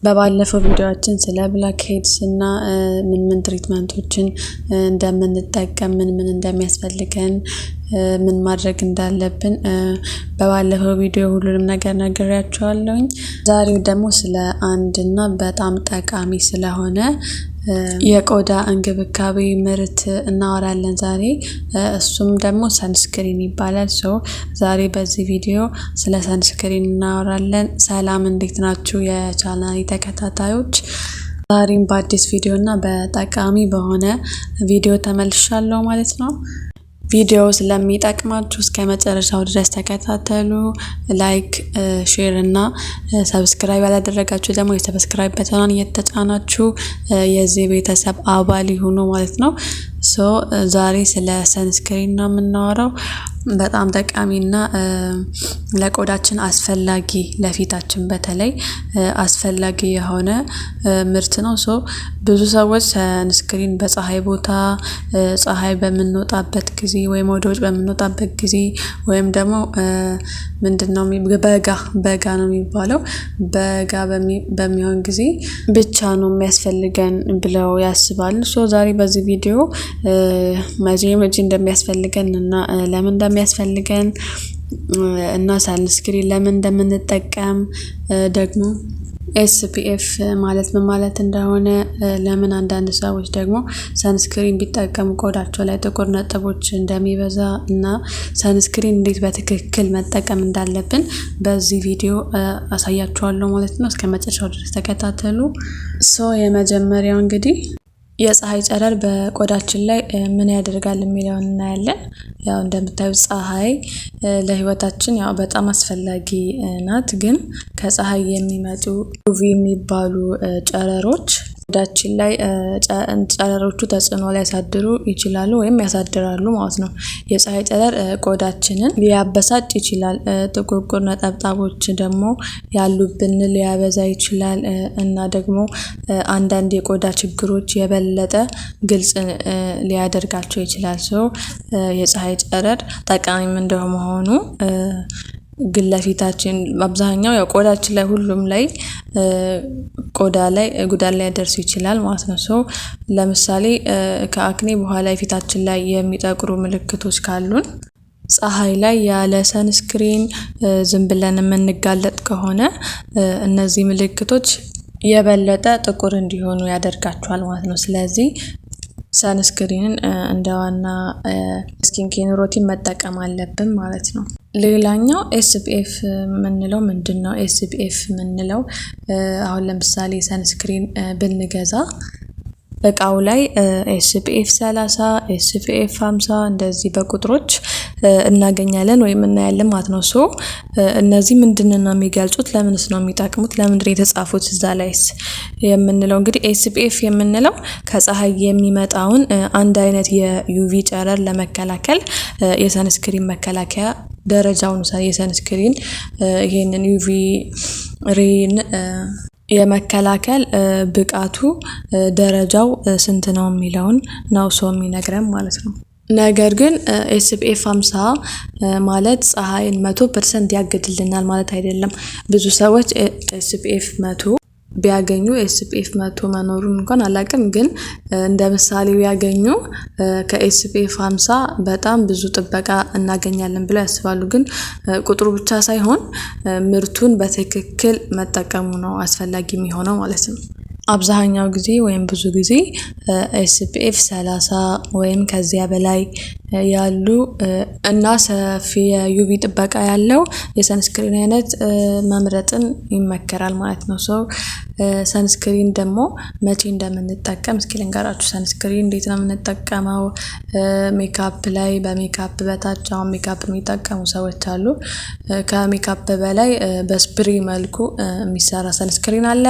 በባለፈው ቪዲዮአችን ስለ blackheads እና ምን ምን treatment ኦችን እንደምንጠቀም፣ ምን ምን እንደሚያስፈልገን፣ ምን ማድረግ እንዳለብን በባለፈው ቪዲዮ ሁሉንም ነገር ነግሬያችኋለሁኝ። ዛሬው ደግሞ ስለ አንድ እና በጣም ጠቃሚ ስለሆነ የቆዳ እንክብካቤ ምርት እናወራለን ዛሬ። እሱም ደግሞ sunscreen ይባላል። So ዛሬ በዚህ ቪዲዮ ስለ sunscreen እናወራለን። ሰላም፣ እንዴት ናችሁ የቻናሌ ተከታታዮች? ዛሬም በአዲስ ቪዲዮ እና በጠቃሚ በሆነ ቪዲዮ ተመልሻለሁ ማለት ነው። ቪዲዮ ስለሚጠቅማችሁ እስከ መጨረሻው ድረስ ተከታተሉ። Like፣ share እና subscribe ያላደረጋችሁ ደግሞ የ subscribe button ኗን እየተጫናችሁ የዚህ ቤተሰብ አባል ይሁኑ ማለት ነው። So ዛሬ ስለ sunscreen ነው የምናወራው። በጣም ጠቃሚና ለቆዳችን አስፈላጊ፣ ለፊታችን በተለይ አስፈላጊ የሆነ ምርት ነው። So ብዙ ሰዎች sunscreen በፀሐይ ቦታ፣ ፀሐይ በምንወጣበት ጊዜ ወይም ወደ ውጭ በምንወጣበት ጊዜ ወይም ደግሞ ምንድነው በጋ፣ በጋ ነው የሚባለው፣ በጋ በሚሆን ጊዜ ብቻ ነው የሚያስፈልገን ብለው ያስባሉ። So ዛሬ በዚህ ቪዲዮ መቼ መቼ እንደሚያስፈልገን እና ለምን እንደሚያስፈልገን እና sunscreen ለምን እንደምንጠቀም፣ ደግሞ SPF ማለት ምን ማለት እንደሆነ፣ ለምን አንዳንድ ሰዎች ደግሞ sunscreen ቢጠቀሙ ቆዳቸው ላይ ጥቁር ነጥቦች እንደሚበዛ እና sunscreen እንዴት በትክክል መጠቀም እንዳለብን በዚህ ቪዲዮ አሳያችኋለሁ ማለት ነው። እስከ መጨረሻው ድረስ ተከታተሉ። So የመጀመሪያው እንግዲህ የፀሐይ ጨረር በቆዳችን ላይ ምን ያደርጋል የሚለውን እናያለን። ያው እንደምታዩት ፀሐይ ለህይወታችን ያው በጣም አስፈላጊ ናት። ግን ከፀሐይ የሚመጡ UV የሚባሉ ጨረሮች ቆዳችን ላይ ጨረሮቹ ተጽዕኖ ሊያሳድሩ ይችላሉ ወይም ያሳድራሉ ማለት ነው። የፀሐይ ጨረር ቆዳችንን ሊያበሳጭ ይችላል። ጥቁርቁር ነጠብጣቦች ደግሞ ያሉብን ሊያበዛ ይችላል እና ደግሞ አንዳንድ የቆዳ ችግሮች የበለጠ ግልጽ ሊያደርጋቸው ይችላል። So የፀሐይ ጨረር ጠቃሚም እንደመሆኑ ግን ለፊታችን አብዛኛው ያው ቆዳችን ላይ፣ ሁሉም ላይ ቆዳ ላይ ጉዳት ሊያደርስ ይችላል ማለት ነው። So ለምሳሌ ከ acne በኋላ የፊታችን ላይ የሚጠቁሩ ምልክቶች ካሉን፣ ፀሐይ ላይ ያለ sunscreen ዝም ብለን የምንጋለጥ ከሆነ እነዚህ ምልክቶች የበለጠ ጥቁር እንዲሆኑ ያደርጋቸዋል ማለት ነው። ስለዚህ sunscreen ን እንደ ዋና skin care routine መጠቀም አለብን ማለት ነው። ሌላኛው SPF የምንለው ምንድን ነው? SPF የምንለው አሁን ለምሳሌ sunscreen ብንገዛ እቃው ላይ SPF 30፣ SPF 50 እንደዚህ በቁጥሮች እናገኛለን ወይም እናያለን ማለት ነው። So እነዚህ ምንድን ነው የሚገልጹት? ለምንስ ነው የሚጠቅሙት? ለምንድን ነው የተጻፉት እዛ ላይስ የምንለው እንግዲህ SPF የምንለው ከፀሐይ የሚመጣውን አንድ አይነት የ UV ጨረር ለመከላከል የ sunscreen መከላከያ ደረጃውን፣ የ sunscreen ይሄንን UV ray ን የመከላከል ብቃቱ ደረጃው ስንት ነው የሚለውን ነው so የሚነግረን ማለት ነው። ነገር ግን SPF 50 ማለት ፀሐይን 100% ያግድልናል ማለት አይደለም። ብዙ ሰዎች SPF 100 ቢያገኙ፣ SPF 100 መኖሩን እንኳን አላውቅም፣ ግን እንደ ምሳሌ ቢያገኙ ከ SPF 50 በጣም ብዙ ጥበቃ እናገኛለን ብለው ያስባሉ። ግን ቁጥሩ ብቻ ሳይሆን ምርቱን በትክክል መጠቀሙ ነው አስፈላጊ የሚሆነው ማለት ነው። አብዛኛው ጊዜ ወይም ብዙ ጊዜ SPF 30 ወይም ከዚያ በላይ ያሉ እና ሰፊ የ UV ጥበቃ ያለው የ sunscreen አይነት መምረጥን ይመከራል ማለት ነው። So sunscreen ደግሞ መቼ እንደምንጠቀም እስኪ ልንገራችሁ። Sunscreen እንዴት ነው የምንጠቀመው? ሜካፕ ላይ፣ በሜካፕ በታች፣ አሁን ሜካፕ የሚጠቀሙ ሰዎች አሉ። ከሜካፕ በላይ በ spray መልኩ የሚሰራ sunscreen አለ።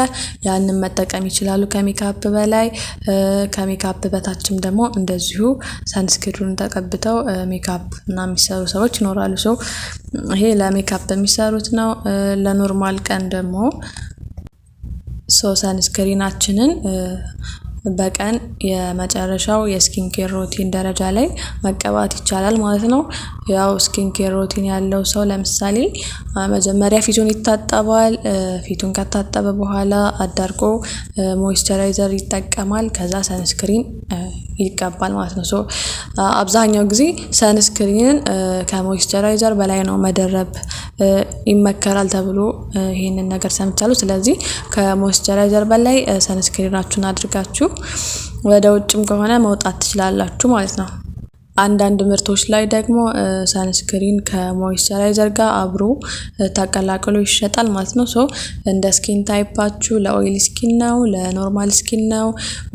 ያንን መጠቀም ይችላሉ ከሜካፕ በላይ። ከሜካፕ በታችም ደግሞ እንደዚሁ sunscreen ኑን ተቀብተው ሜካፕ እና የሚሰሩ ሰዎች ይኖራሉ። So ይሄ ለሜካፕ የሚሰሩት ነው። ለ normal ቀን ደግሞ so sunscreen ኣችንን በቀን የመጨረሻው የ skin care routine ደረጃ ላይ መቀባት ይቻላል ማለት ነው። ያው skin care routine ያለው ሰው ለምሳሌ መጀመሪያ ፊቱን ይታጠባል። ፊቱን ከታጠበ በኋላ አዳርቆ moisturizer ይጠቀማል። ከዛ sunscreen ይቀባል ማለት ነው። So አብዛኛው ጊዜ sunscreen ን ከ moisturizer በላይ ነው መደረብ ይመከራል ተብሎ ይሄንን ነገር ሰምቻለሁ። ስለዚህ ከ moisturizer በላይ sunscreen ኣችሁን አድርጋችሁ ወደ ውጭም ከሆነ መውጣት ትችላላችሁ ማለት ነው። አንዳንድ ምርቶች ላይ ደግሞ sunscreen ከ moisturizer ጋር አብሮ ተቀላቅሎ ይሸጣል ማለት ነው። So እንደ skin type ኣችሁ ለ oily skin ነው፣ ለ normal skin ነው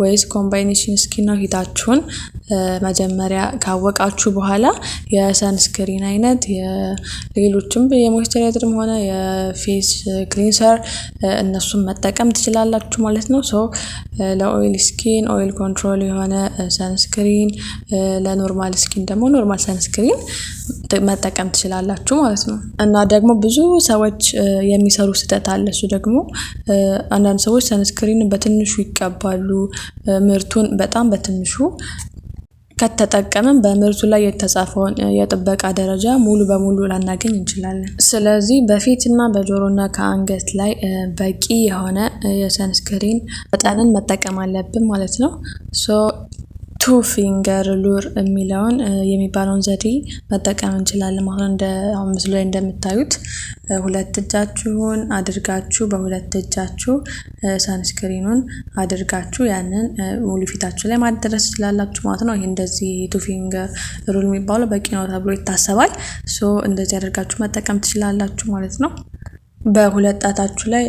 ወይስ combination skin ነው፣ ፊታችሁን መጀመሪያ ካወቃችሁ በኋላ የ sunscreen አይነት፣ የሌሎችም የ moisturizer ም ሆነ የ face cleanser እነሱን መጠቀም ትችላላችሁ ማለት ነው። So ለ oily skin oil control የሆነ sunscreen፣ ለ normal skin ደግሞ normal sunscreen መጠቀም ትችላላችሁ ማለት ነው። እና ደግሞ ብዙ ሰዎች የሚሰሩ ስህተት አለ። እሱ ደግሞ አንዳንድ ሰዎች sunscreen በትንሹ ይቀባሉ። ምርቱን በጣም በትንሹ ከተጠቀምን በምርቱ ላይ የተጻፈውን የጥበቃ ደረጃ ሙሉ በሙሉ ላናገኝ እንችላለን። ስለዚህ በፊትና በጆሮና ከአንገት ላይ በቂ የሆነ የ sunscreen መጠንን መጠቀም አለብን ማለት ነው። So two finger rule የሚለውን የሚባለውን ዘዴ መጠቀም እንችላለን ማለት ነው። እንደ አሁን ምስሉ ላይ እንደምታዩት ሁለት እጃችሁን አድርጋችሁ በሁለት እጃችሁ sunscreen ኑን አድርጋችሁ ያንን ሙሉ ፊታችሁ ላይ ማድረስ ትችላላችሁ ማለት ነው። ይሄ እንደዚህ two finger rule የሚባለው በቂ ነው ተብሎ ይታሰባል። So እንደዚህ አድርጋችሁ መጠቀም ትችላላችሁ ማለት ነው። በሁለት ጣታችሁ ላይ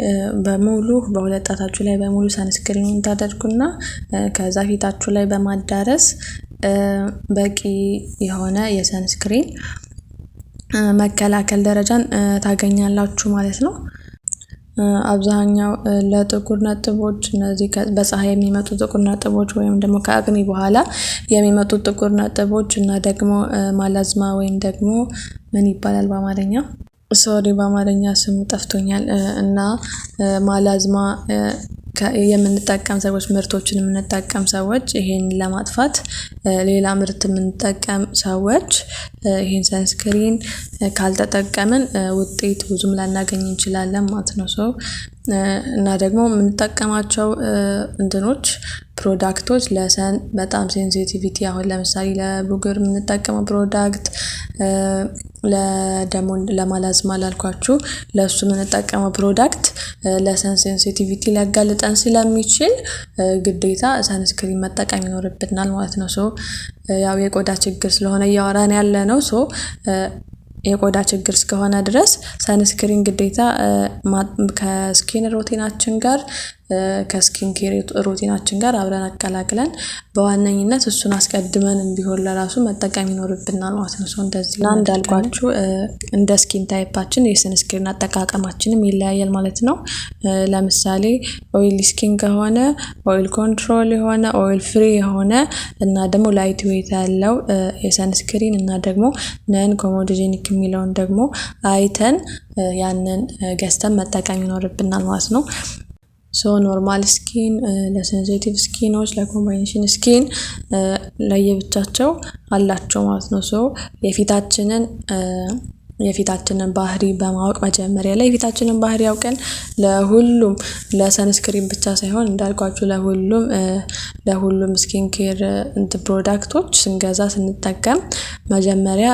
በሙሉ sunscreen ኑን ታደርጉና ከዛ ፊታችሁ ላይ በማዳረስ በቂ የሆነ የ sunscreen መከላከል ደረጃን ታገኛላችሁ ማለት ነው። አብዛኛው ለጥቁር ነጥቦች፣ እነዚህ በፀሐይ የሚመጡ ጥቁር ነጥቦች ወይም ደግሞ ከ acne በኋላ የሚመጡ ጥቁር ነጥቦች እና ደግሞ melasma ወይም ደግሞ ምን ይባላል በአማርኛ? Sorry፣ በአማርኛ ስሙ ጠፍቶኛል። እና melasma የምንጠቀም ሰዎች፣ ምርቶችን የምንጠቀም ሰዎች፣ ይሄን ለማጥፋት ሌላ ምርት የምንጠቀም ሰዎች ይሄን sunscreen ካልተጠቀምን ውጤት ብዙም ላናገኝ እንችላለን ማለት ነው። So እና ደግሞ የምንጠቀማቸው እንትኖች product ኦች ለ sun በጣም sensitivity፣ አሁን ለምሳሌ ለቡግር የምንጠቀመው product፣ ለደሞ ለ melasma ላልኳችሁ ለእሱ የምንጠቀመው product ለ sun sensitivity ሊያጋልጠን ስለሚችል ግዴታ sunscreen መጠቀም ይኖርብናል ማለት ነው። So ያው የቆዳ ችግር ስለሆነ እያወራን ያለ ነው። So የቆዳ ችግር እስከሆነ ድረስ sunscreen ግዴታ ከ skin routine ኣችን ጋር፣ ከ skin care routine ኣችን ጋር አብረን አቀላቅለን በዋነኝነት እሱን አስቀድመን ቢሆን ለራሱ መጠቀም ይኖርብናል ማለት ነው። So እንደዚህ እና እንዳልኳችሁ እንደ skin type ኣችን የ sunscreen አጠቃቀማችንም ይለያያል ማለት ነው። ለምሳሌ oily skin ከሆነ oil control የሆነ፣ oil free የሆነ እና ደግሞ light weight ያለው የ sunscreen እና ደግሞ non comedogenic የሚለውን ደግሞ አይተን ያንን ገዝተን መጠቀም ይኖርብናል ማለት ነው። So normal skin፣ ለ sensitive skin ኖች፣ ለ combination skin ለየብቻቸው አላቸው ማለት ነው። So የፊታችንን ባህሪ በማወቅ፣ መጀመሪያ ላይ የፊታችንን ባህሪ አውቀን ለሁሉም፣ ለ sunscreen ብቻ ሳይሆን እንዳልኳችሁ ለሁሉም skin care እንትን product ኦች ስንገዛ ስንጠቀም መጀመሪያ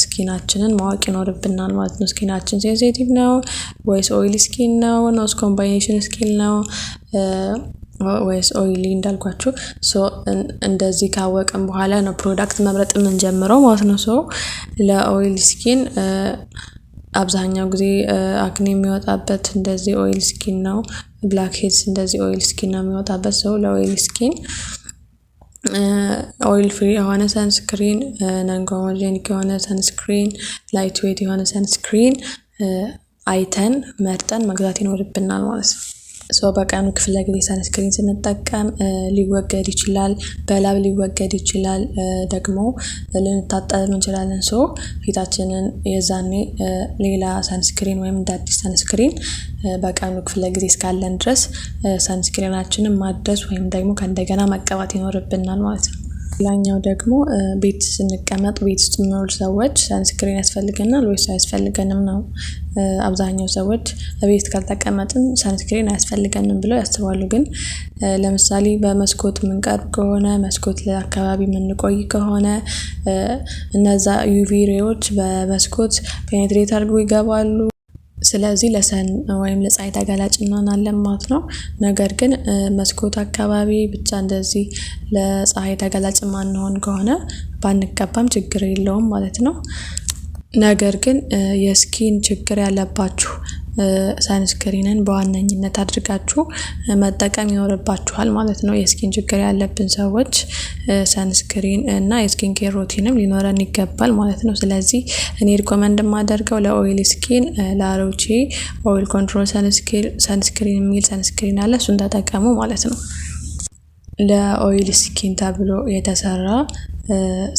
skin ኣችንን ማወቅ ይኖርብናል ማለት ነው። Skin ኣችን sensitive ነው ወይስ oily skin ነው ወይስ combination skin ነው ወይስ oily እንዳልኳችሁ፣ so እንደዚህ ካወቅን በኋላ ነው product መምረጥ የምንጀምረው ማለት ነው። So ለ oily skin፣ አብዛኛው ጊዜ acne የሚወጣበት እንደዚህ oily skin ነው። Blackheads እንደዚህ oily skin ነው የሚወጣበት። So ለ oily skin oil free የሆነ sunscreen፣ non comedogenic የሆነ sunscreen፣ light weight የሆነ sunscreen አይተን መርጠን መግዛት ይኖርብናል ማለት ነው። So በቀኑ ክፍለ ጊዜ sunscreen ስንጠቀም ሊወገድ ይችላል፣ በላብ ሊወገድ ይችላል፣ ደግሞ ልንታጠብ እንችላለን። So ፊታችንን የዛኔ ሌላ sunscreen ወይም እንደ አዲስ sunscreen በቀኑ ክፍለ ጊዜ እስካለን ድረስ sunscreen ኣችንን ማደስ ወይም ደግሞ ከእንደገና መቀባት ይኖርብናል ማለት ነው። ሌላኛው ደግሞ ቤት ስንቀመጥ፣ ቤት ውስጥ የምንውል ሰዎች sunscreen ያስፈልገናል ወይስ አያስፈልገንም ነው። አብዛኛው ሰዎች ቤት ካልተቀመጥን sunscreen አያስፈልገንም ብለው ያስባሉ። ግን ለምሳሌ በመስኮት የምንቀርብ ከሆነ፣ መስኮት አካባቢ የምንቆይ ከሆነ፣ እነዛ UV ray ዎች በመስኮት penetrate አድርገው ይገባሉ። ስለዚህ ለ sun ወይም ለፀሐይ ተጋላጭ እንሆናለን ማለት ነው። ነገር ግን መስኮት አካባቢ ብቻ እንደዚህ ለፀሐይ ተጋላጭ ማንሆን ከሆነ ባንቀባም ችግር የለውም ማለት ነው። ነገር ግን የ skin ችግር ያለባችሁ sunscreen ን በዋነኝነት አድርጋችሁ መጠቀም ይኖርባችኋል ማለት ነው። የ skin ችግር ያለብን ሰዎች sunscreen እና የ skin care routine ም ሊኖረን ይገባል ማለት ነው። ስለዚህ እኔ recommend የማደርገው ለ oily skin La Roche oil control sunscreen የሚል sunscreen አለ። እሱን ተጠቀሙ ማለት ነው። ለ oily skin ተብሎ የተሰራ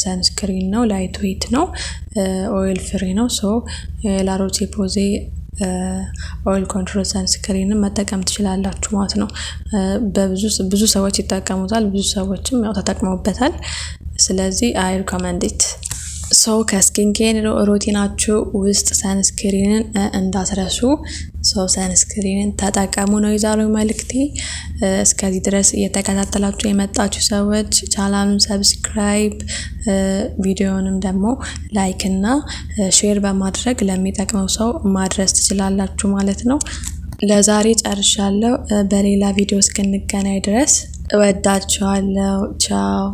sunscreen ነው። Lightweight ነው። Oil free ነው። So La Roche Posay oil control sunscreen ን መጠቀም ትችላላችሁ ማለት ነው። በብዙ ብዙ ሰዎች ይጠቀሙታል። ብዙ ሰዎችም ያው ተጠቅመውበታል። ስለዚህ I recommend it። So ከ skin care routine ኣችሁ ውስጥ sunscreen ን እንዳትረሱ። So sunscreen ን ተጠቀሙ ነው የዛሬው መልእክቴ። እስከዚህ ድረስ እየተከታተላችሁ የመጣችሁ ሰዎች ቻናሉን subscribe፣ ቪዲዮንም ደግሞ like እና share በማድረግ ለሚጠቅመው ሰው ማድረስ ትችላላችሁ ማለት ነው። ለዛሬ ጨርሻለሁ። በሌላ ቪዲዮ እስክንገናኝ ድረስ እወዳችኋለሁ። ቻው።